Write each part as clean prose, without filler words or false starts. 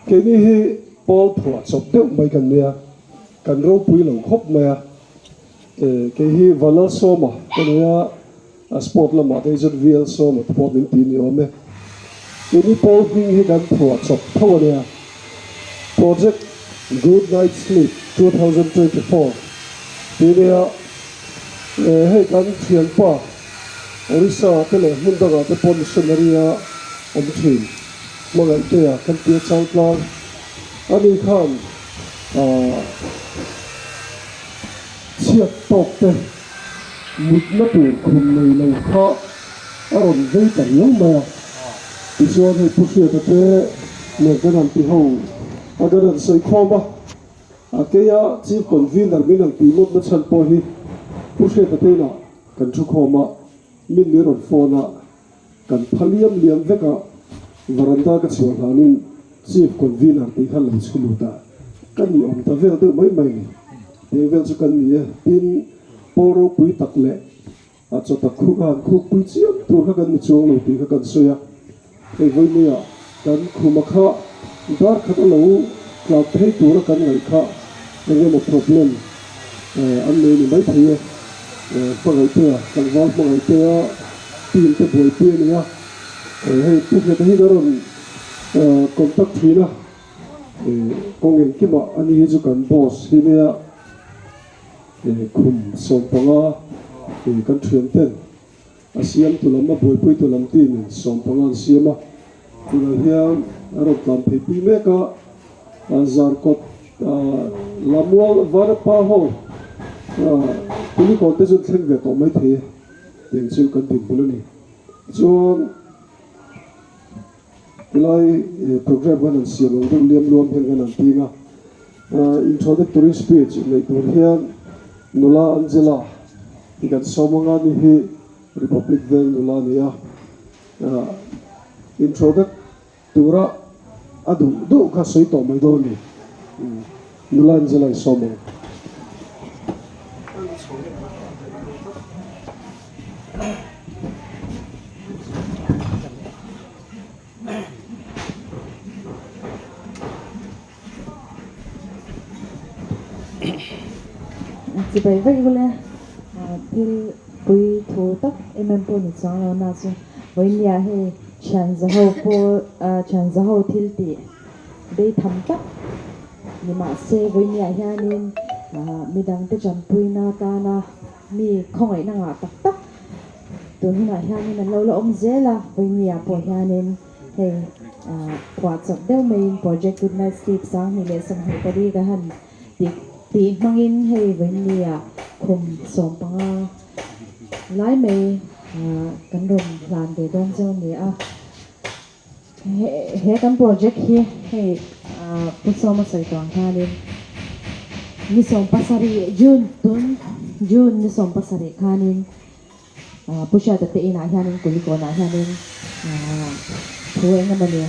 Keini hi pawl phuah chawp deuh mai kan nia, kan ropui lo khawp mai a. Kei hi Vanlalsawma ka ni a, a sport lamah te hi chuan VL Sawma te pawh min ti ni awm e. Keini pawl hming hi kan phuah chawp tho a nia. Project Good Night Sleep 2024 tih a nia. Hei kan thianpa Orissa te leh hmun dangah te pawh missionary a awm thin. Hmangaihtea kan tia chang tlang a ni khan chhiat tawk te mutna tur khum nei lo kha a rawn vei ta riau mai a. Tichuan hei Pu Hriata te nen kan han ti ho a kan han sawi khawm a. A keia Chief Convener min han tih ngawt na chhan pawh hi Pu Hriata te inah kan thu khawm a, min min rawn phone a. Kan pha liam liam vek a, varanda ka chhuah hlanin Chief Convener tih kha lo chhu lut a, ka ni awm ta vel deuh mai mai ni. Tiang vel chu kan ni e, tin pawl ropui tak leh a chaw tak khuk a han khuk pui chiam tur kha kan ni chuang lo tih kha kan sawi a. Hei vawinia kan khuma kha dar khat a lo tlak phei tura kan ngaih kha eng emaw problem an nei ni maithei e. Hmangaihtea, tlangval Hmangaihtea team te buaipui a ni a, hei Pu Ngheta hi ka rawn contact thin a, kawng engkimah ani hi chu kan boss hi nia khum 15 kan thian ten A siamtu lam, a buaipuitu lam team in 15 an siam a, tunah hian a rawn tlan phei pui mek a, Zarkawt Lamual Vanapa ho Kulikawn te chu an thleng ve tawh maithei e, tiang chu kan dinhmun a ni. Chuan tilai program khan an siam ang deuh liam luam hian kan han ping a, introductory speech neih tur hian nula Angela hi kan sawm anga ni hi Republic Veng nula a ni a, introduct tura a duh duh kha sawi tawh mai dawn a ni, nula Angela i sawm ang. Chibai vek vule thil pui thu tak em em pawh ni chuang lo na chu vawinia hei thian zaho pawh thian zaho thil tih bei tham tak ni mahse vawinia hianin midangte tanpuina atana mi khawngaihna ngah tak tak tun hunah hianin an lo la awm zel a vawinia pawh hianin. Hei phuah chawp deuh maiin Project Good Night Sleep 2024 ka han tih tih hmangin hei vawiinnia khum 15 lai mai kan rawn hlan ve dawn zeuh a ni a. He kan project hi hei Pu Sawma sawi tawh ang hianin ni 17 June tun June ni 17 khanin Pu Hriata te inah hianin Kulikawnah hianin thu eng emaw ni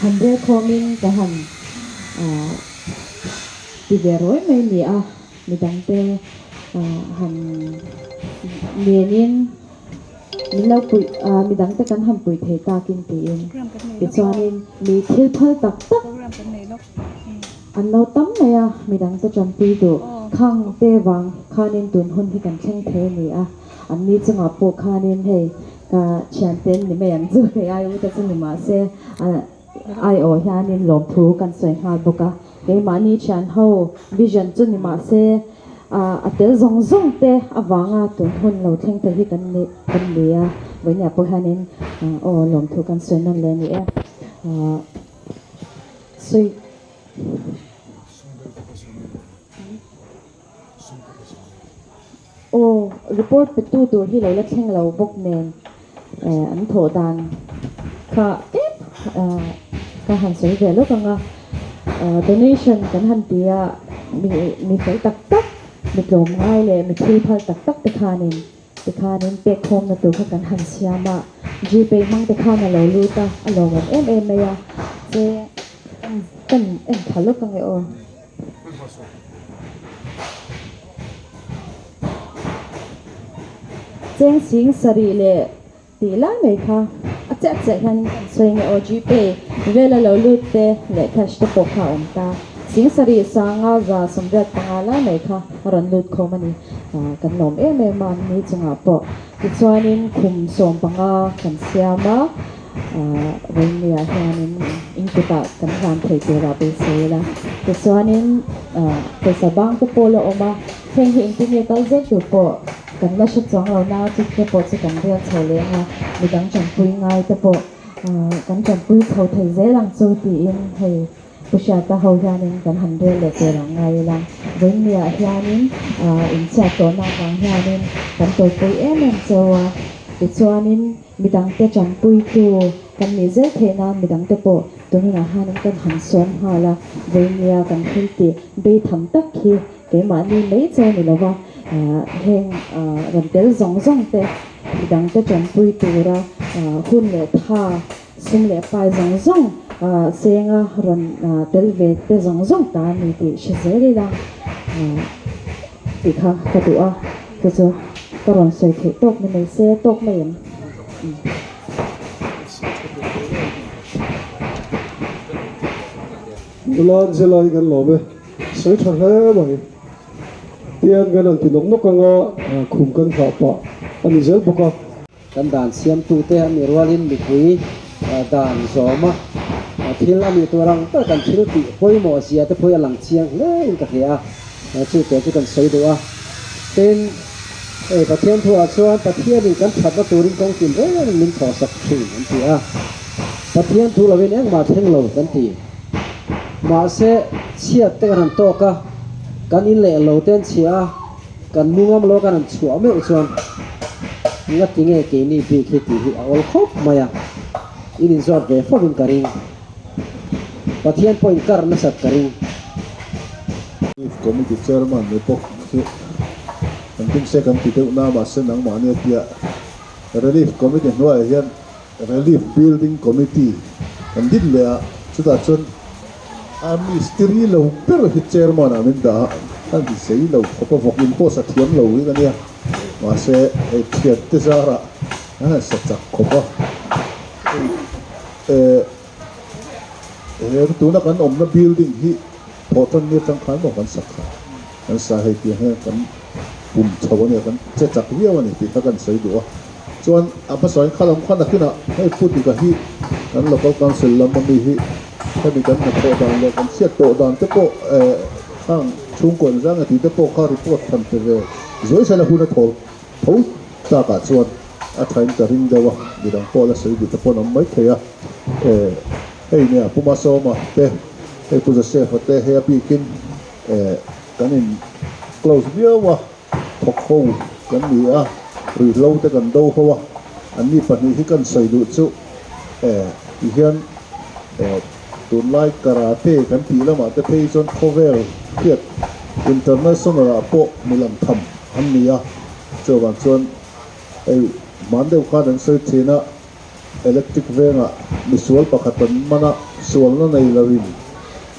han rel khawmin ka han ti ve rawi mai ni a, midangte han nenin min lo puih midangte kan han puih thei takin tiin tichuanin mi thil phal tak tak an lo tam mai a, midangte tanpui duh khang te vang khanin tun hun hi kan thleng thei a ni a, an ni chungah pawh khanin hei ka thiante an ni mai ang chu hei ai u te chu ni mahse ai aw hianin lawmthu kan sawi nghal bawk a, keimahni thian ho vision chu ni mahse a tel zawng zawng te avanga tun hun lo thleng thei hi kan ni kan ni a, vawinia pawh hianin aw lawmthu kan sawi nawn leh a ni e. Sawi. Aw, report petu tur hi lo la thleng lo bawk nen an thawh dan kha tlem ka han sawi ve lawk ang a. Donation kan han ti a, mi fel tak tak, mi tlawmngai leh mi thil phal tak tak te khanin Tikhanin pek khawmna tur kha kan han siam a, Gpay hmang te khan a lo lut a, a lawmawm em em mai a, che en en tha lawk ange aw. Cheng sing sarih leh tih lai mai kha. A chiah chiah hianin kan sawi nge aw Gpay vela lo lut te leh cash te pawh kha a awm ta. Sing sarih sanga 185 lai mai kha a rawn lut khawm a ni. Kan lawm em em a ni chungah pawh. Tichuanin khum 15 kan siam a, vawiinniah hianin in kutah kan hlan thei turah beisei ila. Tichuanin pawisa bang te pawh la awm a, heng hi engtin nge kal zel tur pawh kan la hre chuang lo na, chute pawh chu kan rel chho leng a, midang tanpui ngai te pawh kan tanpui chho thei zel ang chu tiin hei Pu Hriata ho hianin kan han rel leh tur ang ngai ila, vawiinniah hianin inchhiat tawhna avang hianin kan tawipui em em cheu a, tichuanin midangte tanpuitu kan nih zel theih nan midangte pawh tunhunah hianin kan han sawm nghal a, vawiinnia kan thil tih bei tham tak hi keimahni mai cheu ni lova heng rawn tel zawng zawng te midangte tanpui tura hun leh tha Sum leh pai zawng zawng senga rawn tel ve te zawng zawng ta a ni tih hre zel ila tih kha ka duh a, chu chu ka rawn sawi theih tawk ni mai se tawk mai em? Nula Angela-i kan lawm e, sawi tha hle mai. Tiang kan han ti nawk nawk anga khum kan hlah pah a ni zel bawk a. Kan dan siamtute a nih rualin mipui dan zawma thil a nih tur ang ber kan thil tih pawimawh zia te pawh hi a lang chiang hle in ka hria a, chu te chu kan sawi duh a. Tin, hei Pathian thuah chuan Pathianin kan thatna turin kawng tin reng min thawhsak thin an ti a, Pathian thu lovin engmah thleng lo kan ti. Mahse, chhiat te kan han tawk a, kan in leh lo te an chhia a, Kan mu ngam lo kan han chhuah meuh chuan ngati nge keini bik hi tih hi a awl khawp mai a, in inzawt ve fo in ka ring. Pathian pawh in kar nasat ka ring. Chief Committee Chairman ni bawk hi kan tum se kan ti deuh na mahse nangmahni a tia Relief Committee hnuaiah hian Relief Building Committee kan din leh a, chutah chuan A mistiri lo ber hi chairman ah min dah a, a ni zei lo khawp a, vawk in pawh sa thiam lo hi ka nia, mahse hei thian te zarah a sa chak khawp a, hei eh he tuna kan awmna building hi thawhtan ni atang khan maw kan sak kha, kan sa hei tiang hian kan pum chho a nia, kan che chak viau a ni tih kha kan sawi duh a, chuan a hmasain kha lam kha nakinah hei pu Dika hi kan local council lam ami hi. Hemi kan hnathawh dan leh kan chhiat tawh dan te pawh khang chhungkaw engzang a tih te pawh kha report than pe ve zuai sela hun a thawl tho tlakah chuan a thain ka ring deuh a, midang pawh la sawi duh te pawh an awm mai thei a. Hei nia Pu Masawma te, hei Pu Joseph-a te hei a bikin kan in close viau a, thawk ho kan ni a, ruihhlo te kan do ho a, anni pahnih hi kan sawi duh chu ti hian tunlai karate kan tih lamah te phei chuan khawvel hriat international ah pawh milam tham an ni a, chuvang chuan hei hman deuh khan an sawi thin a. Electric vengah misual pakhat an man a, sualna nei loin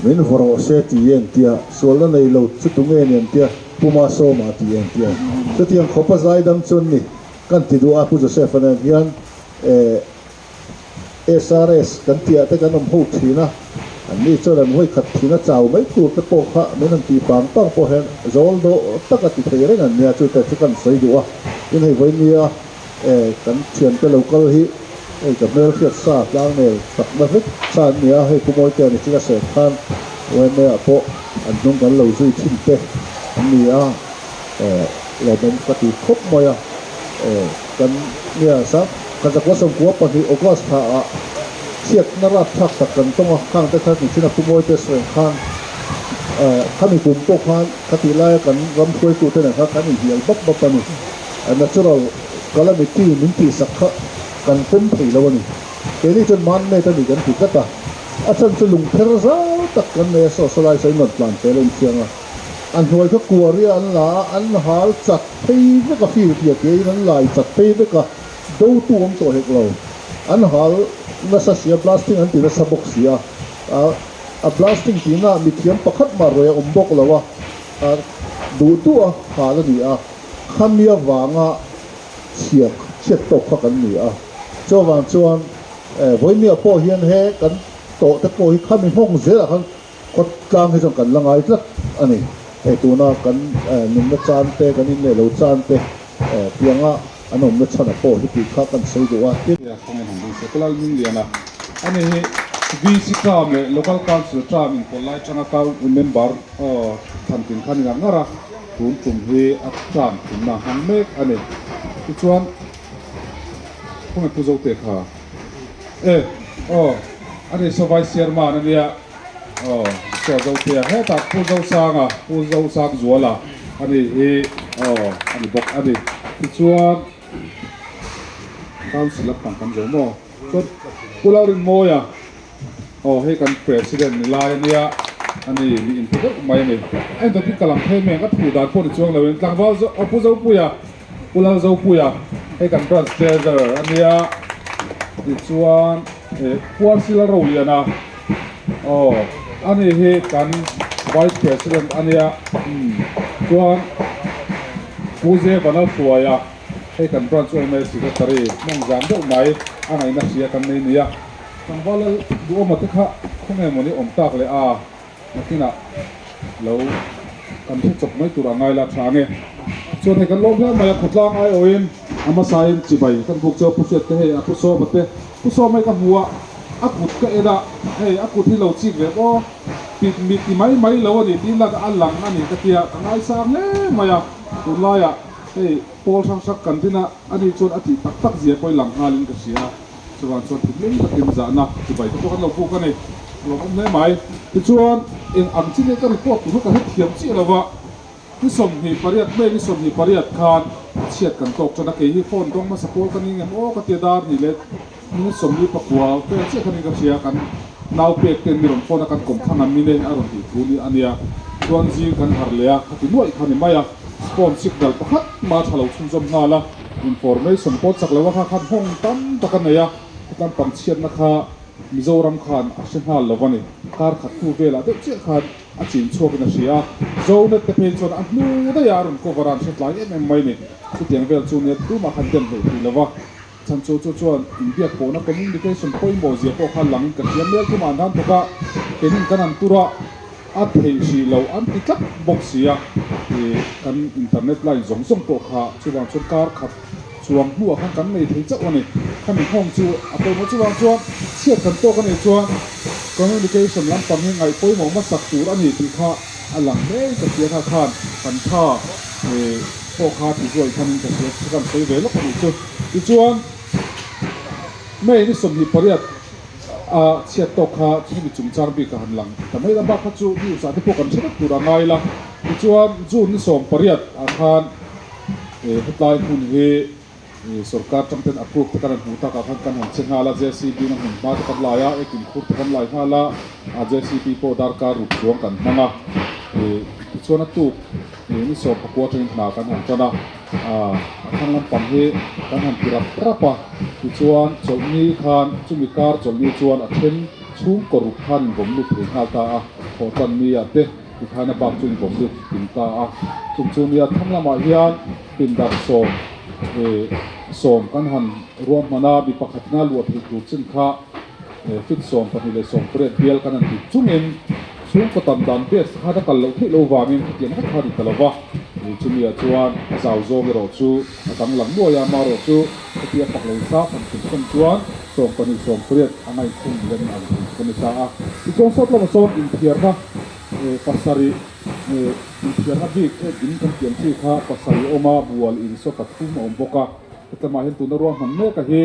min vaw rawh se ti en tia, sualna nei lo chu tunge ni an tia, Pu Masawma ti en tia. Chutiang khawpa zai dang chuan ni kan ti duh a, Pu Joseph-a nen hian eh SRS kan tih ah te kan awm ho thin a, an ni chuan an hawi khat thin a, chau mai tur te pawh kha min han tih pang pang pawh hian zawl dawh tak a ti thei reng an nia, chute chu kan sawi duh a, tin hei vawi nia. E, kan thiante lo kal hi hei ka hmel hriat sa tlang nel takna vek sa an ni a, hei Pu Mawite ni chika seh khan YMA ah pawh an hnung kan lo zui thin te an ni a, e, lawmawm ka ti khawp mai a, e, kan nia sa ka zakua 92 August thla ah chhiatna rapthlak tak kan tawng a, khang te kha nichin a Pu Mawite sawi ang khan e, khami kum pawh khan khatih laia kan ram hruaitute nen kha kan inhnial bap bap a ni. A natural calamity min tihsak kha kan pawm thei lo a ni. Keini chuan man made a ni kan ti tlat a, a chhan chu lungpher zau tak kan nei a, saw saw lai saw in rawn tlan fel a inchiang a, a hnuai kha kuaria an la a, an hal chat phei vek a, field tia tia in an lai chat phei vek a, dotu awm tawh hek lo, an hal nasa sia, blasting an ti nasa bawk si a, a blasting tihna ah mithiam pakhat mah rawih a awm bawk lo a, a duh duh a hal a ni a. Khami avanga chhiat chhiat tawk kha kan ni a, chuvang chuan Vawimia pawh hian he kan tawh te pawh hi khami nghawng zelah khan khawtlang hi chuan kan la ngai tlat a ni. Hei tuna kan nunna chan te, kan inleh lo chan te pianga an awmna chhan a pawh hi tih kha kan sawi duh a. Tin. Nia khawngaih han ding se Pu Lalhmingliana a ni hi VC term leh Local Council term inpawlh lai atanga member thlan tin kha a ni ngar ngar a, tun tum hi a term thumna a hmang mek a ni. Tichuan khawngaih Pu Zote kha e aw a ni saw Vice Chairman a nia aw saw Zotea hetah Pu Zosanga Pu Zosangzuala a ni hi aw a ni bawk a ni. Tichuan. Council lampang kan zo maw? Chuan Pu Lalrinmawia aw hei kan President ni lai ania a ni mi inpe deuh mai a ni. A intawt in ka lang phei mai ang ka thu dan pawh ni chuang lo in tlangval aw Pu Zopuia Pu Lalzopuia hei kan Branch Treasurer ania tichuan eh Pu RC Lalroliana aw ani hi kan Vice President ania umm chuan Pu Zevana hruaia hei kan branch yma secretary hmang zam deuh mai a ngaihna hria kan nei nia. Tlangval lal duhawma te kha khawnge mawni awm tak leh a nakinah lo kan hre chawp mai tur a ngai la tha ange. Chuan hei kan lawm hle mai a khawtlang aiawhin a hmasain chibai kan buk chu a pu hriat te hei a pu sawma te pu sawma hi ka hmu a a kut ka en a hei a kut hi lo chik ve maw pit mit ti mai mai lo a ni tih lak a lang a ni ka tia ka ngaisang hle mai a. Tunlaiah hei pawl hrang hrang kan din a, ani chuan a tih tak tak zia pawh i lang nghalin ka hria. Chuvang chuan thinlung takin zahna chibai te pawh kan lo buk a ni. A lawmawm hle mai. Tichuan eng ang chi nge ka report tur kha ka hrethiam chiah lo va, ni 28 May ni 28 khan chhiat kan tawk tan a, kei hi phone dawng hmasa pawl ka ni ngem aw ka tia dar ni leh minute 49 vel chiah kha ni ka hria, kan nau pek ten mi rawn phone a kan kawm thlang an mine a rawn tih thu ni a nia, chuan zing kan harh leh a, khati nuaih kha ni mai a, phone signal pakhat mah a tha lo chhunzawm nghal a, information pawh chak lo a kha khan hawng tam tak a nei a, hetiang pangchhiatna kha Mizoram khan a hre nghal lo a ni, kar khat hnu velah deuh chiah khan a chin chhuakin a hria a, Zonet te phei chuan a hnu daih a a rawn cover a an hre tlai em em mai ni, chutiang vel chu nia tumah khan dem hleih thei lo va. Chhan chu chu chuan inbiak pawhna communication pawimawh zia pawh kha langin ka hria mel thum ah an han thawk a, keinin kan han tur a, a theih hrih lo an ti tlat bawk si a, ih kan internet line zawng zawng pawh kha chuvang chuan kar khat chuang hnuah khan kan nei thei chauh a ni. Khami nghawng chu a pawimawh chuvang chuan chhiat kan tawk a nih chuan communication lampang hi ngaih pawimawh hmasak tur a ni tih kha a lang hle ka hria kha khan kan tha ih pawh kha ti zuai khanin ka hria chu kan sawi ve lawk a nih chu. Tichuan May ni 28 a chhiat tawk kha hemi chungchang bik a han lang ta mai la, bak kha chu news ah te pawh kan hre vek tur a ngai la. Tichuan June ni 18 ah khan hetlai hmun hi sorkar tang ten approve te kan han hmuh takah khan kan han che nghal a, JCB na hmun hma te kan lai a, ekin khur te kan lai nghal a, JCB pawh darkar ruk chuang kan hmang a. Tichuan a tuk Ni 19 atangin hna kan han tan a, a thlang lampang hi kan han ti rap rap a, tichuan chawlhni khan chumi kar chawlhni chuan a then chhungkaw ruk khan in vawm lut thei nghal ta a, thawhtan ni ah te tikhan a bak chu in vawm lut kim ta a, chung chu nia thlang lamah hian pindar sawm sawm kan han ruahman a, mi pakhatina luah thei tur chin kha fit 12 leh 18 bial kan han ti chungin. Chhungkaw tam dan best khan a kal loh theih loh vangin khatiang vek kha a ni ta lo va, chumi ah chuan a zau zawng erawh chu a danglam nuai a, amaherawh chu hetia pak lo sa han thlen thlen chuan 12 18 a ngaihkhum lem ang thei chu ka ni ta a. Tichuan sawt lamah sawn inthiarna pasarih inthiarna bik ek in kan tih ang chi kha pasarih a awm a, bual in saw pathum a awm bawk a, hetlama hian tuna ruahman mek a hi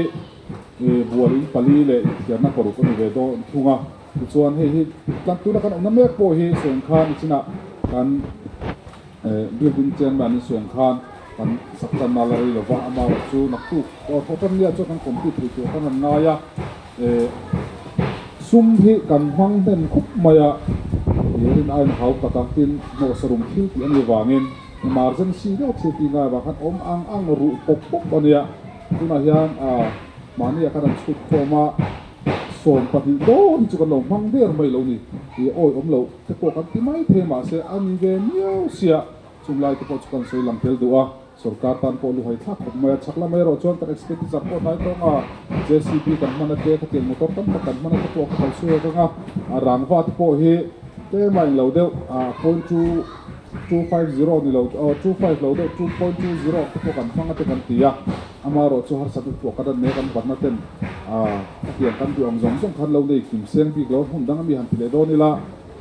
bual in pali leh inthiarna paruk a ni ve dawn thung a. Tichuan hei hi tlan tuna kan awmna mek pawh hi sawi ang khan nichinah kan building chairman in sawi ang khan kan sak tan a la rei lova, amaherawh chu naktuk aw thawhtan nia chuan kan complete thei tur kan han ngai a, sum hi kan hmang hnem khup mai a, rin aiin hau tak a, tin hnawhsarum thil tih a nih vangin emergency deuh thil tih ngai avang khan awm ang ang ruh pawp pawp a nia, tunah hian mahni ah khan an chhut khawm a. 12 dawn hi chu kan lo hmang der mai lo ni tih awi awm loh te pawh kan ti mai thei mahse a ni ve miau sia chung lai te pawh chu kan sawi lang tel duh a. Sorkar tan pawh luhai thlak khawp mai a, chhak lamah erawh chuan kan expenditure pawh hnai tawng a, JCB kan hman a te, khatiang motor tam tak kan hman a te pawh ka kal chhuak ang a, a rangva te pawh hi tlem a inlo deuh, point two 250 ni lo aw 25 lo deuh 2.20 te pawh kan hmang a te kan ti a, amaherawh chu harsatna te pawh kan rawn nei a kan batna ten khatiang kan duh ang zawng zawng khan lo nei kim seng bik lo hmun dang ami han ti leh dawn ila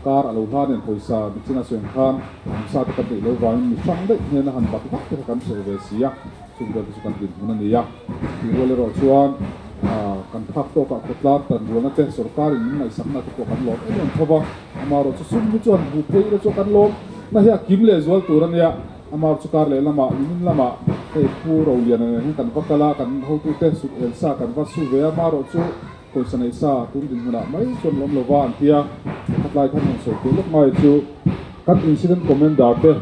kar a lo hla nen pawisa michina sawi ang khan awmsa te kan neih lo vangin mi hrang daih hnena han bat vak te kha kan hreh ve si a, chung vel te chu kan dinhmun a ni a, tih rual erawh chuan kan phak tawkah khawtlang tan rualna te sorkarin min ngaihsakna te pawh kan lawm em em tho va. Amaherawh chu sum hi chuan hmuh phei ila chu kan lawm na hi a kim leh zual tur a nia. Amar chu kar leh lamah nimin lamah hei Pu Roliana nen hian kan va kal a, kan hotute sut el sa kan va su ve a, amaherawh chu pawisa neih sa tun dinhmunah mai chuan lawm lova an ti a. Khatlai khan han sawi piah lawk ngai chu kan Incident Commander te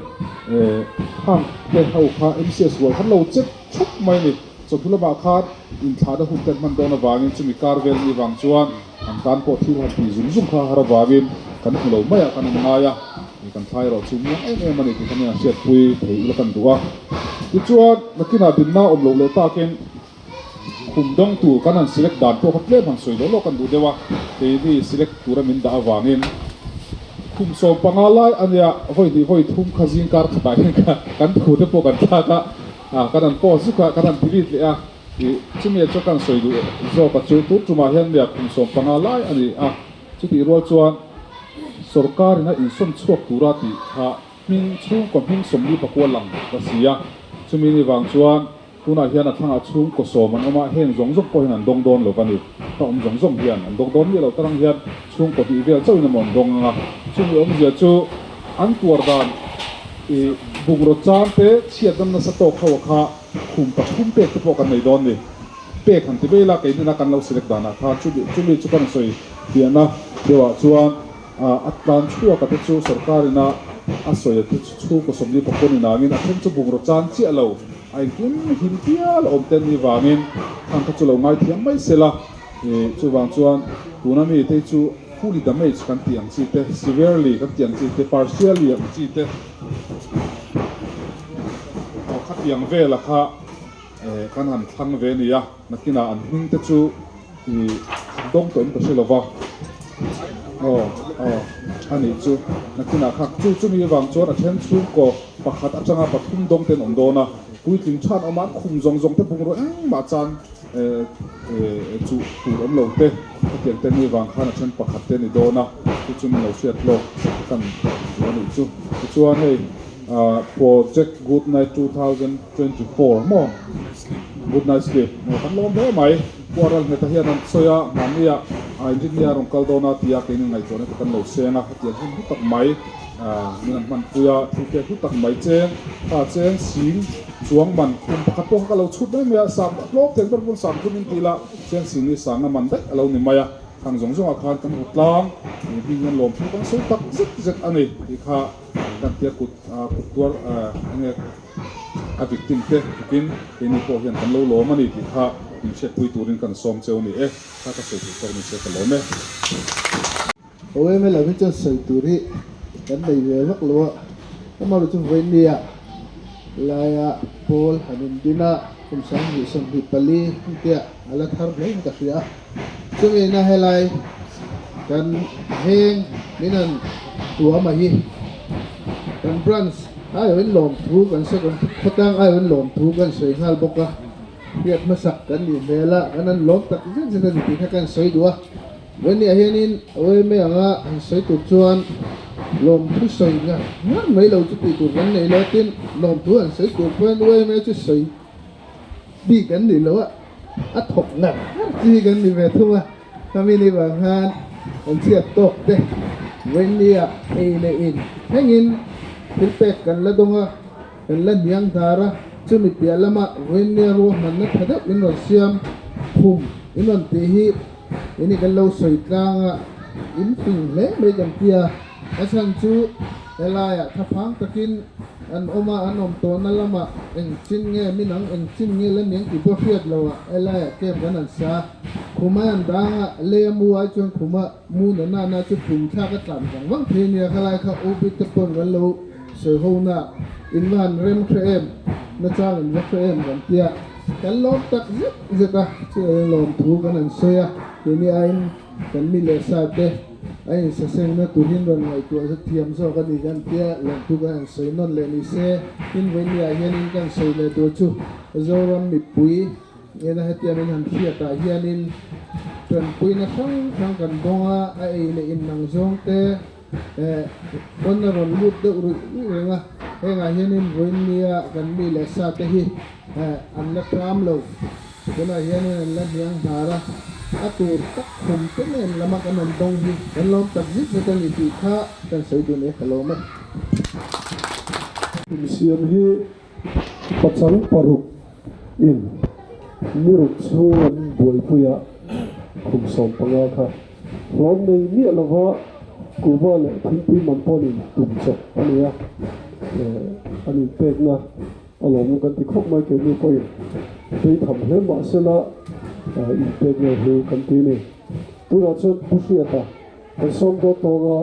hang te ho kha MCS rual khan lo chep thup mai a ni. Chawhnu lamah khan inthlahna hun te an hman dawn avangin chumi kar vel ni vang chuan An tan pawh thil han tih zung zung kha har avangin kan hmu lo mai ah kan in ngai a, kan thlai erawh chu muang em em a ni tih kha nia hriatpui thei ila kan duh a. Tichuan, nakinah dinna awm loh leh takin khum dawng tur kan han select dan pawh kha tlem han sawi lawh lawk kan duh deuh a, keini select tura min dah avangin khum 15 lai a nia vawi hnih vawi thum kha zing kar khatah hian kan thu te pawh kan thlak a, kan han post zuk a, kan han delete leh a. Ih, chumi chu kan sawi duh zawk a chu tun tumah hian mia kum 15 lai a ni a, chutih rual chuan sorkar in a insawn chhuak tura tih kha hming chhungkaw hming 44 lang ta si a, chumi ni vang chuan tunah hian a thlangah chhungkaw sawm an awm a, heng zawng zawng pawh hian an dawng dawn lo va ni, ka awm zawng zawng hian an dawng dawn miah lo tarang hian chhungkaw hnih vel chauhin emaw an dawng ang a, chumi awmzia chu an tuar dan ih bungraw chang te chhiatna nasa tawk ho kha. Khum pathum pek te pawh kan nei dawn ni. Pek han ti mai ila kei nena kan lo select danah khan chumi chumi chu kan sawi fiahna deuhah chuan a tlan chhuak a te chu sorkar ina a sawi a te chu chhungkaw 44 ni nangin a then chu bungraw chan chiah lo a engkim him pial a awm te ni vangin khang kha chu lo ngaithiam mai sela chuvang chuan tuna mi te chu fully damage kan tih ang chi te severely kan tih ang chi te partially ang chi te. Aw khatiang vela kha kan han thlang ve nia, nakinah an hming te chu ih dawng tawh in ka hre lova, aw aw a nih chu nakinah kha chu chumi avang chuan a then chhungkaw pakhat atanga pathum dawng te an awm dawn a, puitling than awm a an khum zawng zawng te bungraw engmah chan chuh tur awm lo te hetiang te ni vang khan a then pakhat te a ni dawn a, chu chu min lo hriat lawk kan duh a nih chu. Tichuan hei Project Good Night 2024 maw Good Night Sleep maw kan lawm hle mai. Pu Aralhneta hian an sawi a, mahnia engineer rawn kal dawn a tia keini ngaihtuahna te kan lo seng a, hetiang hun hlu tak mai min an hmanpui a, thil pek hlu tak mai cheng kha cheng sing Chuang man khum pakhat pawh kha ka lo chhut mai mai a, sang tlawm thei ber pawn sang thum in tih la, cheng sing ni sanga man daih a lo ni mai a, khang zawng zawngah khan kan hmu tlang, ih hming hian lawmthu kan sawi tak zet zet a ni tih kha kan tia kut kut tuar enge a victim te tukin keini pawh hian kan lo lawm a ni tih kha min hriatpui turin kan sawm cheu a ni e, kha ka sawi tur tawk ni se ka lawm e. OML hi chuan sawi tur hi kan nei ve vak lo a, amaherawhchu chu vawinia laia pawl han indin a, kum 2024 engtia a la thar hle in ka hria a, chumi na helai kan veng min han tuam a hi kan branch aiawhin lawmthu kan sawi kan khawtlang aiawhin lawmthu kan sawi nghal bawk a, hriat hmasak kan nih hmel a, kan han lawm tak zet zet a ni tih kha kan sawi duh a. Vawnia hianin OMA anga han sawi tur chuan lawmthu sawi ngar ngar mai lo chu tih tur kan nei lo a, tin lawmthu han sawi tur pawhin OMA chu sawi bik an ni lo a, a thawk ngar ngar chi hi kan ni ve thung a, khami ni vang khan kan chhiat tawk te Vawnia ei leh in thlengin thil pek kan la dawng a, kan la hniang hnar a, chumi piah lama Vawnia ruahmanna tha deuh in rawn siam khum in rawn tih hi. Ini kan lo sawi tlang a, in fing hle mai kan ti a, a chhan chu helaiah thlaphang takin an awm a, an awm tawhna lamah eng chin nge min ang, eng chin nge la niang tih pawh hriat lo a, helaiah camp kan han sa. Khuma an dang a, lei a mu ai chuan khuma mu na na na chu pum thlak a tlan vang vang thei a nia, khalai kha OB te pawn kan lo sawi ho na. In va han rem hre em, nachang in va hre em kan tia kan lawm tak zet zet a, chu lawm thu kan han sawi a, keini aiin kan mi leh sa te a insasengna turin rawn ngaihtuah zet thiam zawk a ni kan tia lawm thu kan han sawi nawn leh ni se, tin vawinia hianin kan sawi leh tur chu Zoram mipui Ena hetiang in han hriatah hianin tanpuina hrang hrang kan dawng a, a ei leh in ang zawng te eh pawn a rawn lut deuh ruih ruih reng a, hengah hianin vawiinnia kan mi leh sa te hi eh an la tram lo, tunah hianin an la hniang hnar a, a tur tak khum te nen lama kan han dawng hi kan lawm tak zet zet a ni tih kha kan sawi dun e ka lawm e. Insiam hi Pachang paruk in ni ruk chhung an buaipui a, khum 15 kha hlawm nei miah lova kuhva leh thingpui man pawh an in tum chawp a ni a, an inpekna a lawmawm kan ti khawp mai keini pawhin beitham hle mahsela inpekna hlu kan ti a ni. Tunah chuan Pu Hriata kan sawm dawn tawnga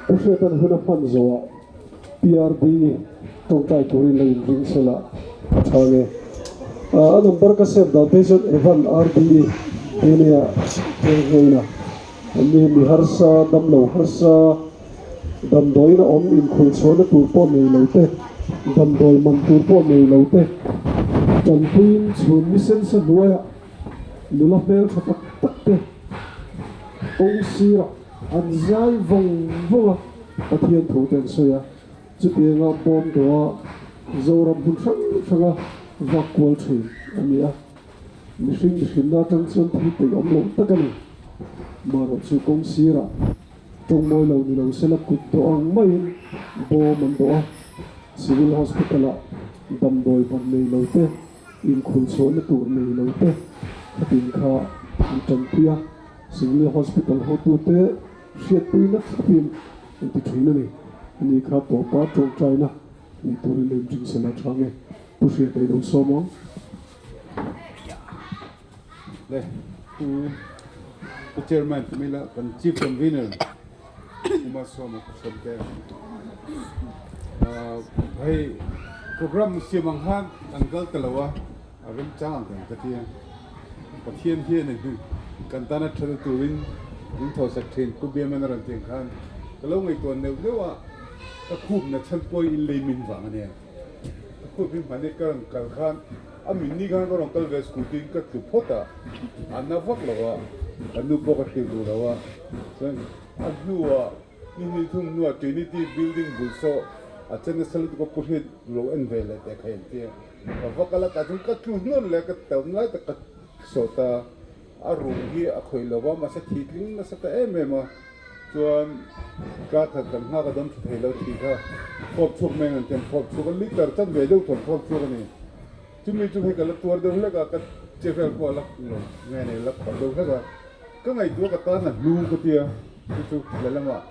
Pu Hriata'n hun a hman zawhah PRD tawngtai turin lo inring sela a tha nge. A number ka save dan phei chuan Evan RD tih nia keng ngeiin a mi mi harsa damlo harsa damdawiin a awm inkhul chhuahna tur pawh nei lo te damdawi man tur pawh nei lo te tanpuiin chhun ni sensa hnuaiah nula hmel tha tak tak te kawng sirah an zai vawng vawng a. Pathian thu te an sawi a, chutianga bawm dawha Zoram hmun hrang hranga vak kual thin a ni a. Mihring mihrinna atang chuan thil peih awm lo tak a ni. Marawh chu kawng sirah tawngmawi lo ni lo sela kut dawh ang maiin bawm an dawh a, Civil Hospital-ah damdawi ban nei lo te, inkhul chhuahna tur nei lo te khatin kha an tanpui a, Civil Hospital hotute, Hriatpuina thlapin an ti thin a ni. Ani kha tawpa tawngtaina ni turin lem ring sela tha nge Pu Hriata i lo sawm ang. Le Pu Pu Chairman ti mai la kan Chief Convener Kuma Sawma ka sawm te hei program siam ang khan an kal ta lo a a remchang ang kan ka ti a. Pathian hian kan tana thana turin min thawhsak thin Pu Biaman a rawn tih ang khan ka lo ngaihtuah neuh neuh a, ka khup na chhan pawh in lei min vang a nia. Ka khup hi hmani ka rawn kal khan a min ni khan ka rawn kal ve scooty in ka tlu phawt a, a na vak lo a, ka nu pawh ka hrilh duh lo a, chuan a hnuah ni hnih thum hnuah Trinity building bul saw a chen nasa lutuk a Pu Hriat lo en ve leh teh kha engtia. Ka va kal a, tah chuan ka tlu hnawn leh ka tam lai tak ka sawt a, a rung hi a khawih lo va, mahse thi tling nasa ta em em a, chuan ka khat kan nghak a dam tha thei lo thi kha khawp chhuak mai ang an ti a, khawp chhuak a liter chan ve deuh thawn khawp chhuak a ni, chumi chu hei ka la tuar deuh hlek a, ka che vel pawh a la lo nge nei la khawrh deuh hlek a, ka ngaihtuah ka tan a hlu ka tia chu chu lehlamah.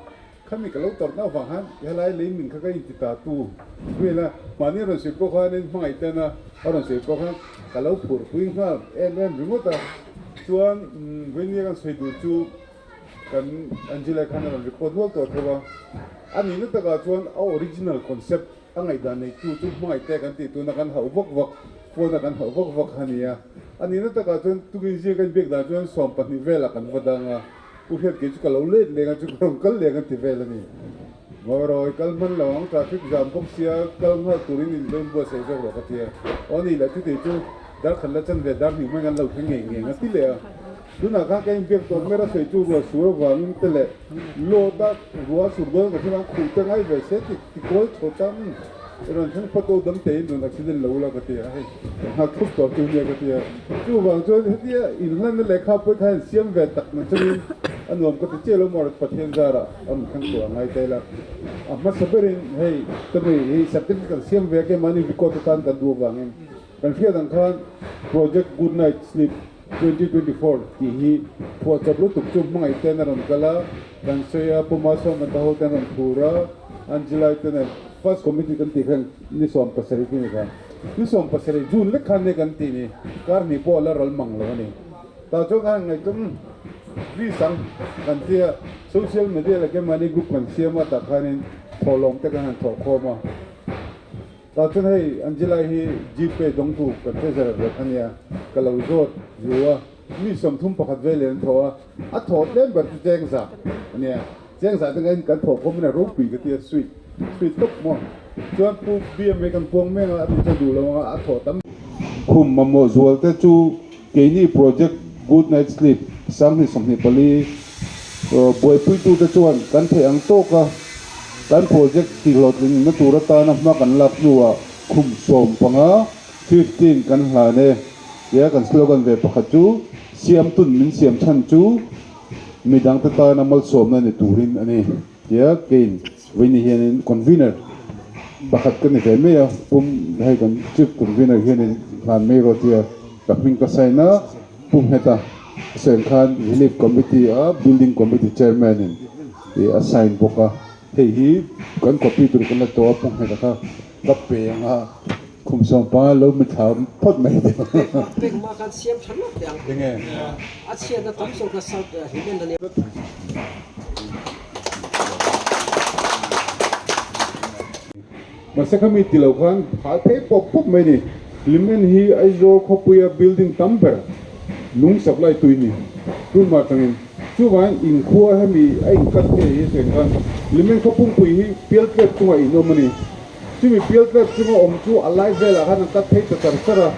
Khami ka lo tawrhna avang khan helai lei min kha ka inti ta tu vel a, mahni a rawn sawi pawh khanin hmangaih tena a rawn sawi pawh khan ka lo phurhpui nghal em em ringawt a. Chuan Vainia kan sawi duh chu kan Angela khan a rawn report nual tawh tho a, a nihna takah chuan a original concept a ngaihdan neitu chu hmangaih te kan tih tuna kan hauh vak vak phone a kan hauh vak vak kha a ni a. A nihna takah chuan tukin zia kan biak dan chuan 12 velah kan va dang a. Pu Hriat kei chu ka lo let leng a chu ka rawn kal leng a ti vel a ni. Ngawi kal hman lo ang traffic jam bawk sia kal nghal turin in lo inbuatsaih zawk rawh ka ti a. Aw ni leh chutih chu dar khat la chan ve dar hnih hmang an lo thleng ngei ngei a ti leh a. Tunah khan ka inbiak tawh mer a sawi chu ruah sur avangin te leh load a ruah sur dawn ka thil ang khuh te ngai ve se ti ti kawl chho tam i rawn thleng phawt aw dam tein rawn accident lo la ka ti a hei ka nghak thup tawh chu nia ka ti a chuvang chuan hetia inhlanna lehkha pawh kha in siam ve tak na chungin a nuam ka ti chiah lo maw Pathian zarah a rawn thleng tur a ngai ta ila a hmasa berin hei tami hi certificate kan siam ve a keimahni record atan kan duh avangin kan hriat ang khan project good night sleep 2024 tih hi phuahchawp lutuk chu hmangaih ten a rawn kal a, kan sawi a, Puma sawm kan ta ho ten a rawn phur a, Angelai te nen first committee kan tih khan ni 17 te ni kha, ni 17 June lek khan nia kan tih ni, kar hnih pawh a la ral mang lo a ni. Tah chuan khan ngaihtuah umm ri sang kan tia social media leh keimahni group kan siam a tah khanin thawhlawm te kan han thawhkhawm a. Tah chuan hei Angela hi Gpay dawngtu kan treasurer ve kha nia, ka lo zawt zu a, mi 31 vel in an thawh a, a thawh tlem ber chu cheng za a nia, cheng za te ngaiin kan thawh khawm in a ropui ka ti a, sweet sweet tawp maw. Chuan Pu BMA kan puang mek a, a ti chuan duh lo ang a, a thawh tam. Khum mamawh zual te chu keini project Good Night Sleep 2024 buaipuitute chuan kan theih ang tawka kan project tihhlawhtling na tur atana hma kan lak hnuah khum 15, 15, kan hlan e tia kan slogan ve pakhat chu Siamtun min siam chhan chu midangte tana malsawmna ni turin a ni tia kein Vawiin hianin convener pakhat ka ni ve mai a, pum hei kan chief convener hianin hlan mai rawh tia ka hming ka sign a, Pu Ngheta a sawi ang khan Relief Committee a Building Committee Chairman in ih a sign bawk a, hei hi kan copy tur kan la tawh a Pu Ngheta kha ka pe ang a, khum 15 lo mi thla phawt mai teh. Pek hma khan siam tha lawk teh ang. Enge? A chhiatna tam zawk kha South Hlimen a nia. Mahse kha mi ti lo khan hal phei pawp pawp mai ni. Hlimen hi Aizawl khawpuia building tam ber lung supply tui ni tunhma atangin. Chuvangin inkhua hemi a inkat phei hi sawi khan Hlimen khaw pumpuii hi pialtlep chungah in awm a ni. Chumi pialtlep chunga awm chu a lai velah khan an kat phei ta char char a,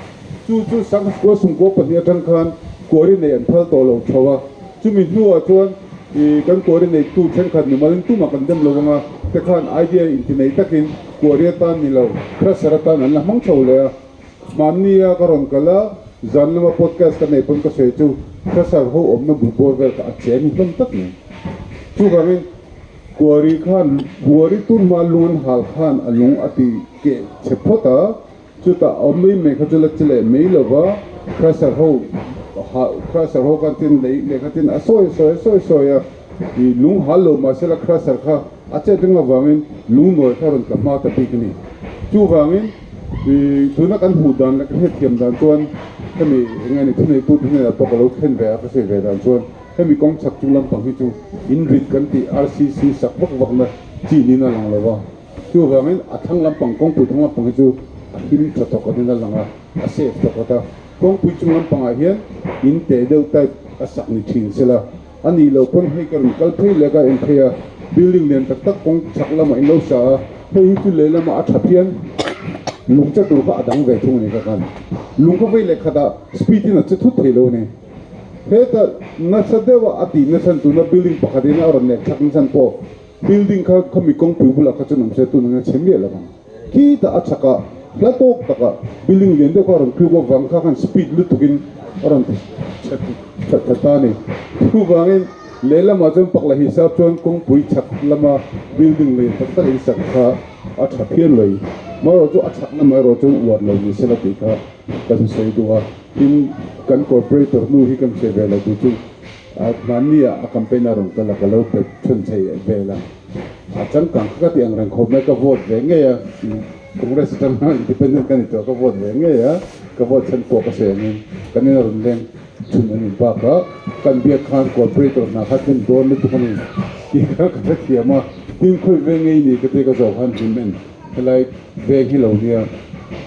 chu chu Sangha Sungkua pahnih atang khan kuari nei an phal tawh lo tho a. Chumi hnuah chuan ih kan kuari neitu thenkhat mimalin tumah kan dem lo anga te khan idea inti nei takin kuari atan ni lo crusher atan an la hmang chho leh a. Hmannia ka rawn kal a, zan lama podcast ka nei pawn ka sawi chu crusher ho awmna bul bawr vel kha a cheng hlawm tak mai. Chuvangin kuari khan kuari tun hma lung an hal khan a lung a ti keh chhe phawt a. Chutah awm mai mai kha chu la che leh mai lo va, crusher ho crusher ho khan tin lei lehkha tin a sawi sawi a sawi sawi a, ih lung hal lo mahsela crusher kha a chet reng avangin lung nawi kha rawn tla hma ta bik a ni. Chuvangin ih tuna kan hmuh dan leh ka hriatthiam dan chuan hemi eng nge ni thuneitu te hnenah pawh ka lo thlen ve a ka sawi ve dan chuan hemi kawng chhak chung lampang hi chu in rit kan tih RCC sak vak vakna chi niin a lang lo va. Chuvangin a thlang lampang kawngpui thlang lampang hi chu a him tha thawk atin a lang a, a safe thawk a ta. Kawngpui chung lampangah hian in teh deuh type a sak ni thin sela, a nih loh pawn hei ka rawn kal phei leh ka en phei a, building lian tak tak kawng chhak lamah in lo sa a, hei hi chu lehlamah a tha phian lung che tur kha a dang ve thung a ni ka khan. Lung kha vei leh khatah speed in a che thut thei lo a ni. Heta nasa deuha a tih nachhan tuna building pakhatin a rawn nek chhak nachhan pawh Building kha khami kawngpui bulah kha chuan awm se tun ang a chhe miah lo ang. Khitah a chhakah hla tawk takah building lian deuh kha a rawn tluk avang kha khan speed lutukin a rawn ti chhe that that ta a ni. Chuvangin lehlamah chuan pakla hisap chuan kawngpui chhak lama building lian tak tak in sak kha a tha phian mai. Amaherawhchu a chhak lamah erawh chuan uar lo ni sela tih kha ka sawi duh a. Tin, kan corporator nu hi kan hre ve lo duh chu. Hmanni ah a campaign a rawn kal a, ka lo pe chhun chei vel a, a changkang kha ka ti ang reng khawp mai, ka vote ve ngei a, Congress atanga independent ka ni tawh a, ka vote ve ngei a, ka vote chhan pawh ka sawi angin kan in a rawn leng chhun a ni bakah kan biak khan corporator hna kha tlem dawn lutuk a ni tih kha ka hrethiam a, tin khawi ve ngei ni ka tia ka zawh khan hlim en helai veng hi lo nia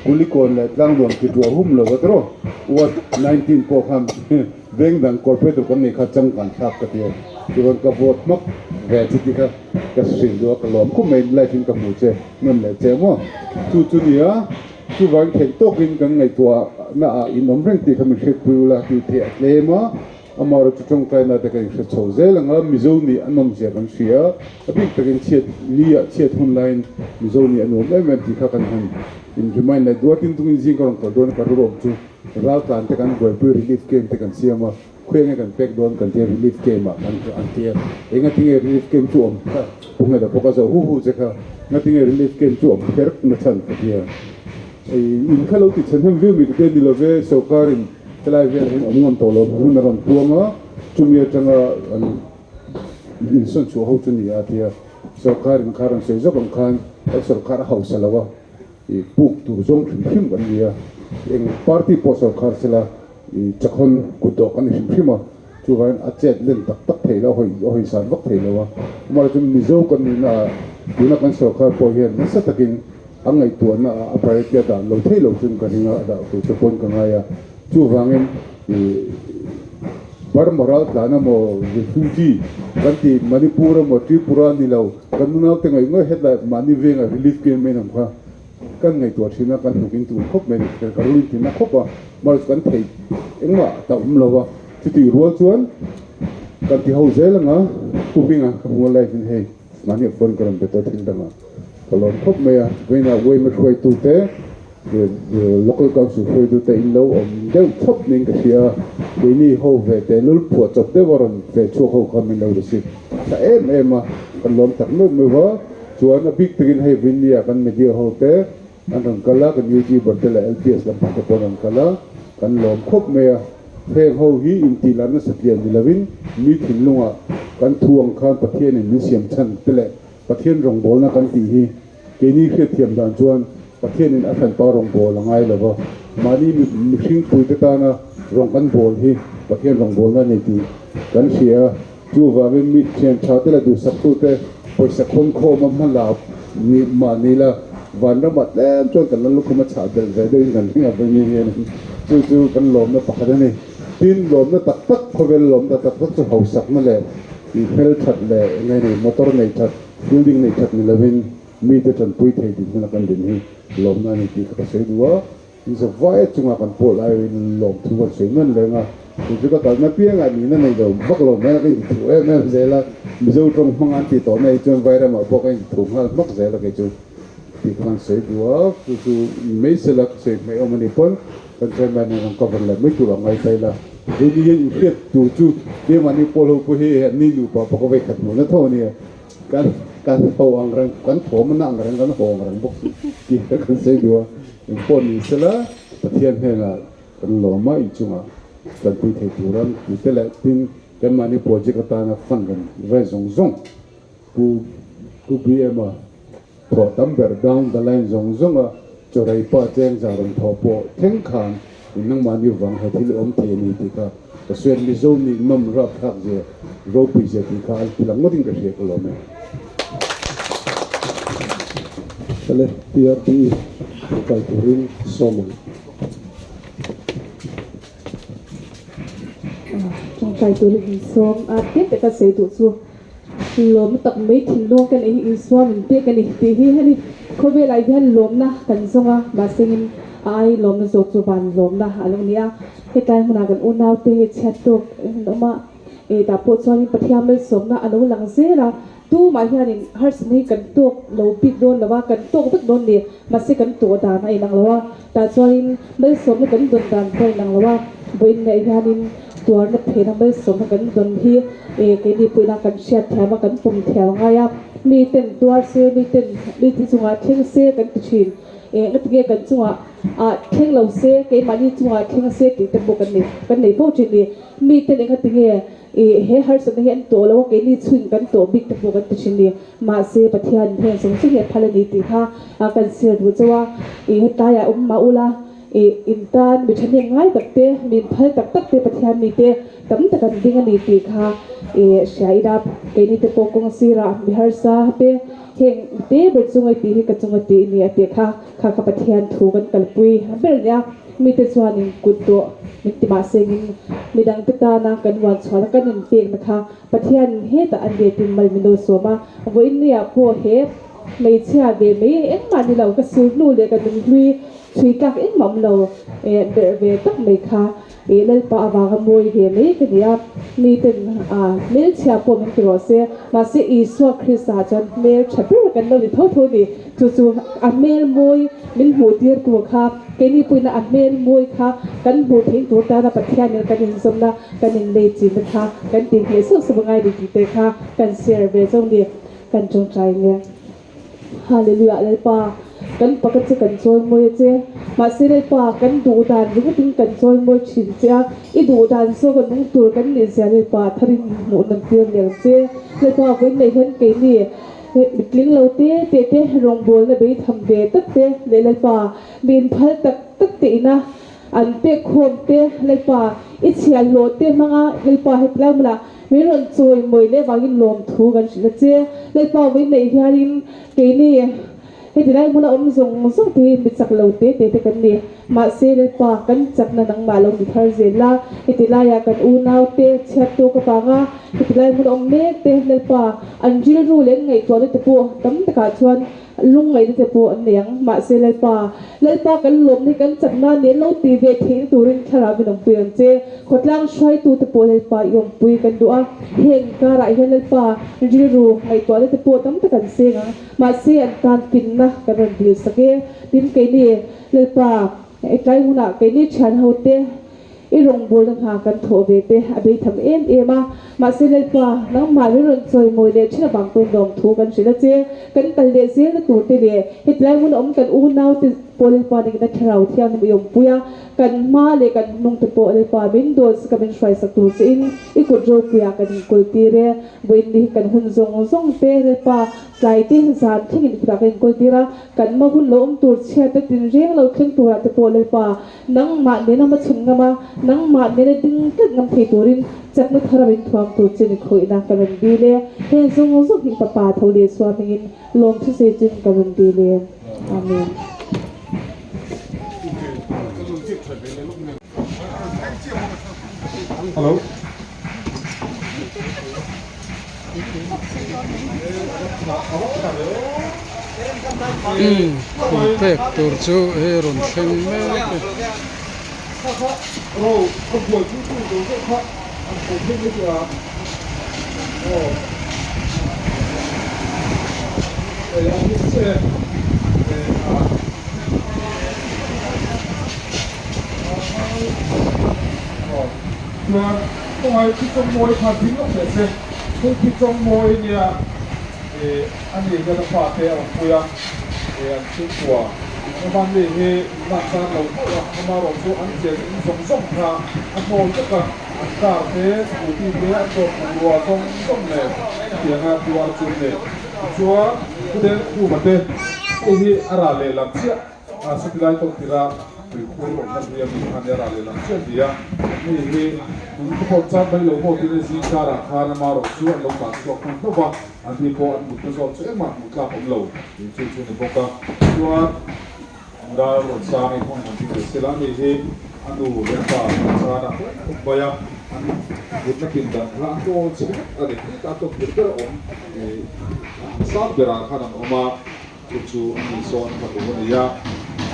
Kulikawn leh Tlangnuam ki ṭuah hum lo a tiraw ward 19 pawh khan Veng dang corporator kan nei kha changkan thlak ka ti a, chuan ka vote hmak ve chu ti kha ka hrilh duh a, ka lawm khawp mai live in ka hmu che nawn leh che maw? Chu chu nia, chuvangin theih tawkin kan ngaihtuah na ah in awm reng tih kha min hriatpui ula tih theih a tlem a, amaherawh chu tawngtaina te kan inhre chho zel ang a, Mizo nih a nawmzia kan hria, a bik takin chhiat ni ah chhiat hun laiin Mizo nih a nuam em em tih kha kan han in remind leh duatin tungin zing ka rawn kal dawn a ka rilru awm chu. Raltlan te kan buaipui relief camp te kan siam a, khawi enge kan pek dawn kan tia relief camp ah kan an tia, enga tinge relief camp chu awm kha Pu Nghela bawk a zo hu hu che kha, nga tinge relief camp chu awm kher na chhan ka tia. Ei in kha lo ti chhen hnem viau mi te ni love sorkar in helai vel hian awm ngam tawh lo hun a rawn puang a, chumi atanga an insawn chhuah ho chu ni a tia, sorkar in kha rawn sawi zawk ang khan sorkar a hausa lo a. I puk tur zawng hrim hrim kan ni a, eng party pawh sorkar sela i chakhawn kut dawh kan ni hrim hrim a, chuvangin a chet len tak tak thei lo a, hawi a hawi san vak thei lo a, amaherawhchu Mizo kan nihna ah tuna kan sorkar pawh hian nasa takin A ngaihtuahna ah a priority a dah lo thei lo chuan ka ring a, a dah tur te pawn ka ngai a. Chuvangin ih Burma ral tlan emaw refugee kan tih Manipur emaw Tripura ni lo kan nunau te ngaih ngaih hetlai mahni vengah relief camp in awm kha kan ngaihtuah thin a, kan hnuk in tur khawp mai a ni. Ka rul in tin a khawp a, mahse kan theih engmah ta awm lo a, chutih rual chuan kan ti ho zel anga Pu Hminga ka hmu a live in hei mahni a phone ka rawn be tawh thil dangah ka lawm khawp mai a, vawiinah uaima hruaitute Local Council hruaitute in lo awm deuh thawp niin ka hria a, keini ho ve tehlul phuah chawp deuh a rawn ve chhuak ho kha min lo receive tha em em a, kan lawm tak meuh meuh a, chuan a bik takin hei Vinny-a kan media ho te an rawn kal a, kan YouTuber te leh LPS lampang te pawh an rawn kal a, kan lawm khawp mai a, heng ho hi intihlar nasa tliah ni lovin mi thinlungah kan thu ang khan Pathianin min siam chhan te leh Pathian rawngbawlna kan tih hi Keini hriatthiam dan chuan Pathianin a hranpa rawngbâwl a ngai lo va, mahni mihring puite tana rawng kan bâwl hi Pathian rawngbâwlna a ni tih kan hria a. Chuvangin mi thian thate leh duhsaktute pawisa khawnkhawma hmalak ni mahni la vanramah tlem chuan kan la lukhum a chhah belh ve deuhin kan ring a vengin hian chu chu kan lawmna pakhat a ni. Tin, lawmna tak tak, khawvel lawmna tak tak chu hausakna leh hmelthat leh eng nge ni motor nei that, Building nei that ni lovin mite tanpui thei tih hmuna kan din hi lawmna a ni tih kha ka sawi duh a, in za vai chunga kan pawl aiin lawmthu kan sawi nawn reng a, kei chu ka kalna piangah nihna nei lo vak lo mai a, ka intithu em em zel a, Mizo tawng hmang an tih tawhna hi chuan Vairamah pawh ka intithu nghal hmak zel a kei chu tih kha kan sawi duh a, chu chu mai sela ka sawi hmaih awm a ni pawn kan chairman hian rawn cover leh mai tur a ngai ta ila, keini hian inhriat tur chu keimahni pawl ho pawh hi hei an ni nupa pawh ka vei khat hmuhna tho a nia. Kan kan ho ang reng, kan thawmna ang reng, kan haw ang reng bawk si tih kha kan sawi duh a. Engpawh ni sela Pathian hnenah kan lawm a, inchungah kan pui thei tur a, mipui te leh tin kanmahni project atana fund kan raise zawng zawng Pu Pu BM a thawh tam ber down the line zawng zawng a chawrei pa cheng za rawn thawh pawh thleng khan in nangmahni vang he thil awm thei a ni tih kha ka sawi a, Mizo nih nawm rapthlak zia ropui zia tih kha an ti lang ngawtin ka hria ka lawm e. Chale PRP kal turin sawm ang. Tawngtai turin in sawm a, tlem taka sawi duh chu lawmna tak mai thinlung ka neih hi Isua min pek a ni tih hi hemi khawvelah hian lawmna kan zawng a, mahsengin a ai lawmna zawk chu van lawmna a lo ni a, hetlai hmunah kan unaute hi chhiat tawk an awm a, tah pawh chuanin Pathian malsawmna a lo lang zel a. Tumah hianin harsatna hi kan tawk lo bik dawn lo a, kan tawk vek dawn ni. Mahse kan tawh dan a inang lo a, tah chuanin malsawmna kan dawn dan pawh a inang lo a, vawiin hianin tuarna phena malsawmna kan dawn hi keini pawhin kan hriat thiam a, kan pawm thiam a ngai a. Mi ten tuar se, mi ten mi te chungah thleng se kan ti thin. Ngatinge kan chungah thleng lo se, keimahni chungah thleng se tih te pawh kan nei kan nei fo thin ni. Mi ten engatinge Ih, he harsatna hi an tawh lo a, keini chhuin kan tawh bik te pawh kan ti thin ni. Mahse, Pathian heng zawng zawng hi a phal a ni tih kha kan sir duh chauh a. Ih, hetlaiah awm mah ula, ih, in tan mi thahnem ngai tak te, mi in phal tak tak te Pathian mite tam tak an ding a ni tih kha ih hria ila, keini te pawh kawng sirah mi harsa te heng te ber chunga i tih hi ka chunga tih ni a tih kha, kha kha Pathian thu kan kalpui ber a nia. Mite chuanin kut dawh min ti mah sengin midangte tana kan uan chhuahna kan inpekna kha Pathianin hetah an letin mal min lo sawm a, vawiin niah pawh he hmeichhia ve mai engmah ni lo ka sur hnu leh ka nunhlui chhui tlak engmah awm lo berh ve tak mai kha Lalpa avanga mawi ve mai ka ni a, miten hmelchhia pawh min ti rawh se, mahse Isua Krista chuan hmeltha ber kan lo ni tho tho a ni. Chu chu a hmel mawi min hmuh tir tur kha, keini puina a hmel mawi kha kan hmuh theih tur tana Pathianin kan inzawmna, kan inlei chinna kha kan tih ngheh sauh sauh angai ni tih te kha kan share ve zawng ni. Kan tawngtai nge. Hallelujah Lalpa, kan paka che kan chawi mawi a che. Mahse Lalpa, kan duh dan ringawtin kan chawi mawi thin che a, i duh dan zawk a nung tur kan nih zia Lalpa tharin hmuh nawn tir leh ang che. Lalpa, vawiin nei hian keini Mitling lo te te te rawngbawlna bei tham ve tak te leh Lalpa mi inphal tak tak te ina an pek khawm te Lalpa i chhiah hlawh te hmanga Lalpa hetilai hmunah min rawn chawi mawi leh vangin lawmthu kan hrilh a che. Lalpa vawi neih hianin keini. Heti lai hmuna awm zawng zawng te hi mi chak lo te te te kan ni. Mahse Lalpa, kan chakna nangmah lo ni thar zel la. Heti laiah kan unau te chhiat tawk avanga heti lai hmuna awm mek te Lalpa, an rilru leh an ngaihtuahna te pawh tam takah chuan Lungngaihna te pawh an nei ang. Mahse Lalpa, Lalpa kan lawmna hi kan chakna nen lo ti ve theihna turin thlarau min awmpui ang che. Khawtlang hruaitu te pawh Lalpa i awmpui kan duh a. Heng karah hian Lalpa rilru ngaihtuahna te pawh tam tak an seng ang. Mahse an tan finna kan rawn dil sak e. Tin keini Lalpa, tlai hunah keini thian ho te, I rawngbawlna hna kan thawh ve te a beitham em em a, mahse Lalpa, nangmah min rawn chawimawi leh thin avang pawhin lawm thu kan hrilh a che. Kan kal leh zelna tur te leh hetilai hmun a awm kan unau te pawh Lalpa ningin a thlarau thianghlim i awmpui a, kan hma leh kan hnung te pawh Lalpa min dawl sak a min hruaisak tur che in i kut ropuiah kan inkawl tir e. Vawiin ni hi kan hun zawng zawng te Lalpa tlai te zan thlengin i kutah kan inkawl tir a, kan hma hun lo awm tur chhiat te tinreng lo thleng turah te pawh Lalpa Nangmah nena hmachhawn ngam a, nangmah nena ding tlat ngam thei turin chakna thar a min thuam tur che ni khawihna ka rawn dil e. Heng zawng zawng hi Fapa tho leh sual hmingin lawmthu sei chin ka rawn dil e. Amen. Hello. Umm khum pek tur chu hei rawn thleng mek e. Kawngah thi chawng mawi kha ding lawk teh se, hei thi chawng mawi nia eh a ni hian a pa te a awm pui a, eh an chhungkua Engman mi hi inlan tan lo hauh a, amaherawh chu an chen in zawng zawng kha a hnawl vek a, an car te, scooty te an dawt bungrua zawng zawng nen hetianga tuar chu an nei. Tichuan Puden Khuma te hei hi a ral lehlam chiah. A satilai tawk tira tuikhur awmna hlui a mi kha nia ral leh lam chiah a ni a, mi hi tun khawpawh chan mai lo maw tiin zing karah khan ama rawh chu an lo tlan chhuak hman hlauh va, an ni pawh an mutna zawt chu engmah hmuh tlak awm lo tih chu chu a ni bawk a. Chuan ral rawn sang in hawng han ti ve sela a ni hi a nu leh a pa an chan a khawp mai a, an mutna pindan kha an dawl chhe vek a ni, hetah tawk ber ber a awm ih sang berah khan an awm a. Chu chu a ni sawn ka duh a ni a,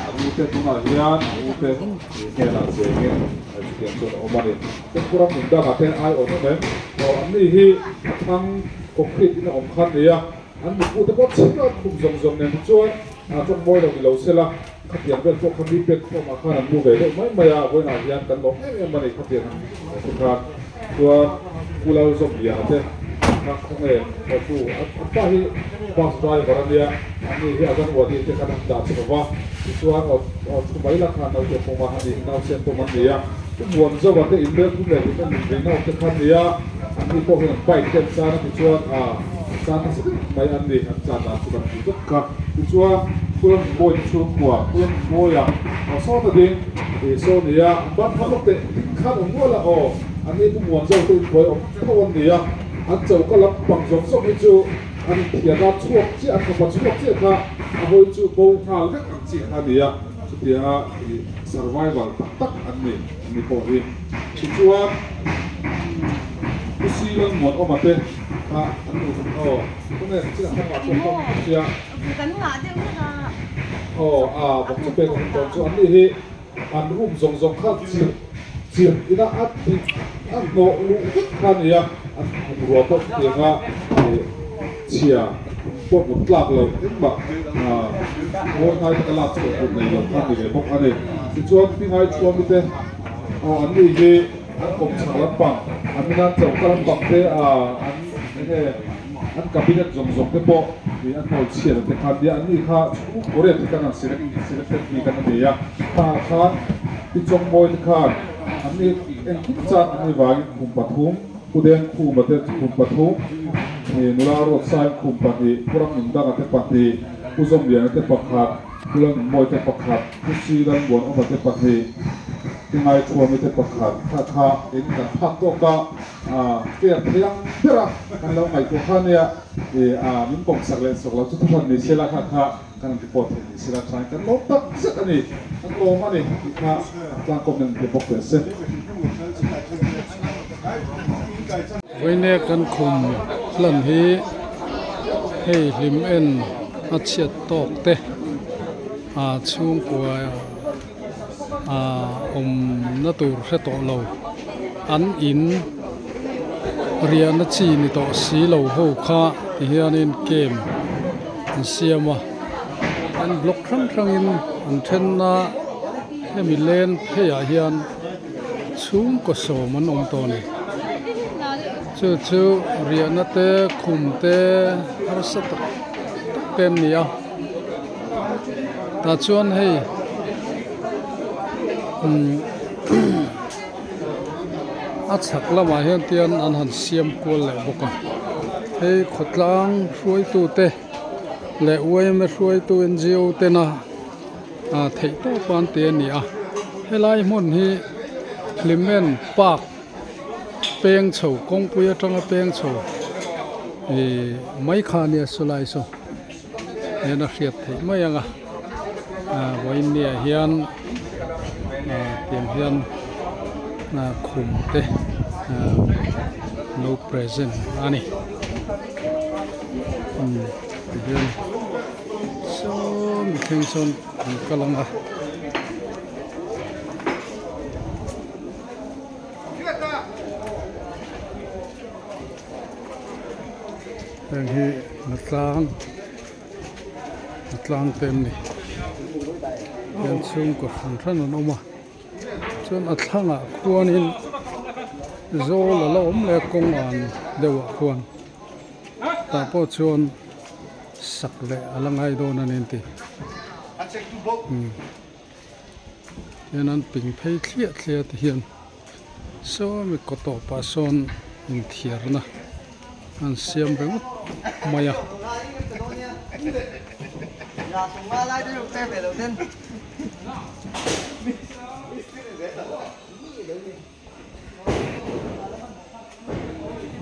a u te hnungah hian a u te hnenah chengin chutiang chuan a awm a ni. Kawngpuram hmun dangah te ai awm em em? Aw, an ni hi a thlang concrete in a awm kha an ni a, an mitmu te pawh chhia an khum zawng zawng nen te chuan tawng mawi lo ni lo se la, khatiang vel pawh kha mi pek khawmah khan an mu ve deuh mai mai a, vawiinah hian kan lawm em em a ni khatiang te khan. Chuan Pu Lalzawmliana te kha khawnge aw pu an pa hi bus driver a nia, an ni hi Aganwadi te khan an dah chho va, tichuan aw aw thu mai la khan naute pawm a, a ni hi nausen pawm an ni a, Pu Muanzova te in mel thum leh hlim en min rei te khan nia, an ni pawh hian an bike te an chan a tichuan a chan nasa deuh mai an ni, an chan dan chu kan hmu vek kha, tichuan Pu Lalnunmawia te chhungkua Pu Lalnunmawia aw sawta ding ih saw nia an ban phah lawk teh ding khan awm nual a aw. An ni pu Muanzo te inbuai awm tho an ni a, an choka lam pang zawng zawng hi chu an inthian a, chhuak chiah an fapa chhuak chiah kha a hawi chu bo nghal vek ang chi kha a ni a, chutianga ih survival tak tak an ni an ni pawh hi. Tichuan Pu Silan Muanawma te kha an nu aw khawnge chiah kha mah chuan kawng sia aw a bawk chu pek a hun tawn chu an ni hi. An room zawng zawng kha chirh chirh ina a tih a hnawh luh vek kha a ni a, an bungrua pawh chutianga ih chhia pawh mut tlak loh engmah ngawi ngai taka lak chhuah tur nei lo kha a ni ve bawk a ni. Tichuan Pingai Thuami te aw an ni hi an kawm chhak lampang an ina choka lampang te an enge an cabinet zawng zawng te pawh ih an hnawl chhiat te kha nia an ni kha chhung Korea te kan an select selected bik an nei a kha khan ti chawngmawi te khan an ni engkim chan an ni vangin khum pathum Pudeng khuma te khum pathum ih nula roadside khum pahnih Puram Nundanga te pahnih Pu Zawmliana te pakhat Pu Lalnunmawi te pakhat Pu Silalmuanawma te pahnih. Tingai thuami te pakhat kha kha in kan phak tawk a, fair thei ang ber a kan lo ngaihtuah kha nia i min pawmsak leh sawk lo chu thuhran ni sela kha kha kan rawn report thei ni sela thain kan lawm tak zet a ni, kan lawm a ni tih kha tlangkawm nen ti bawk teh se. Vawinia kan khum hlan hi hei hlim en a chhiat tawk te a chhungkua ah awmna tur hre tawh lo an in riahna chi ni tawh si lo ho kha ti hianin camp an siam a an block hrang hrangin an then a hemi len pheiah hian chhungkaw sawm an awm tawh a ni chu chu riahna te khum te harsa tak tak te an ni a. Tah chuan hei a chhak lamah hian tian an han siam kual leh bawk a hei khawtlang hruaitu te leh yma hruaitu ngo tena ah theih tawp a an ti a ni a helai hmun hi hlimen park peng chho kawngpui atanga peng chho ihh mai kha ania sawlai saw. hian a hriat theih mai ang a ah vawiin ni ah hian ah tiang hian ah khum te ah lo present a ni umm tihian saw mihring sawn an kal ang a. Heng hi hnatlang hnatlang te an ni hian chhungkaw hran hran an awm a chuan a thlangah khuanin zawl a la awm leh a kawng an deuh ah khuan tah pawh chuan sak leh a la ngai dawn a ni an ti umm hian an ping phei thliah thliah ti hian. Sawmi kaw tawpah sawn inthiarna an siam ringawt mai a.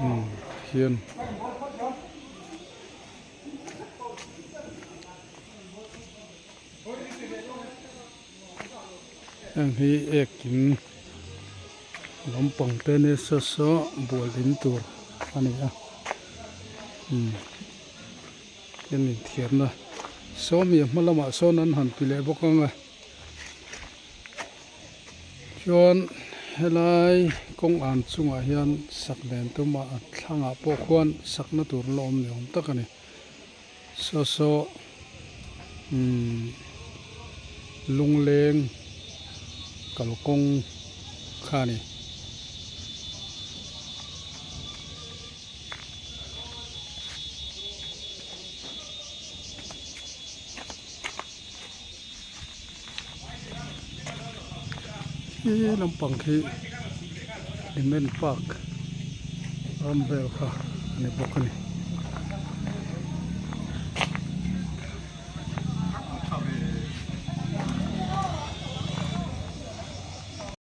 Umm hian. Heng hi ekin lampang te nia saw saw bual in tur a ni a umm hian inthiarna sawmi a hma lamah sawn an han ti leh bawk ang a chuan helai kawng an chungah hian sak len tum a a thlangah pawh khuan sakna tur la awm ni awm tak a ni. Saw saw umm lungleng kalkawng kha a ni. He lampang khi Hlimen Park ram vel kha a ni bawk a ni.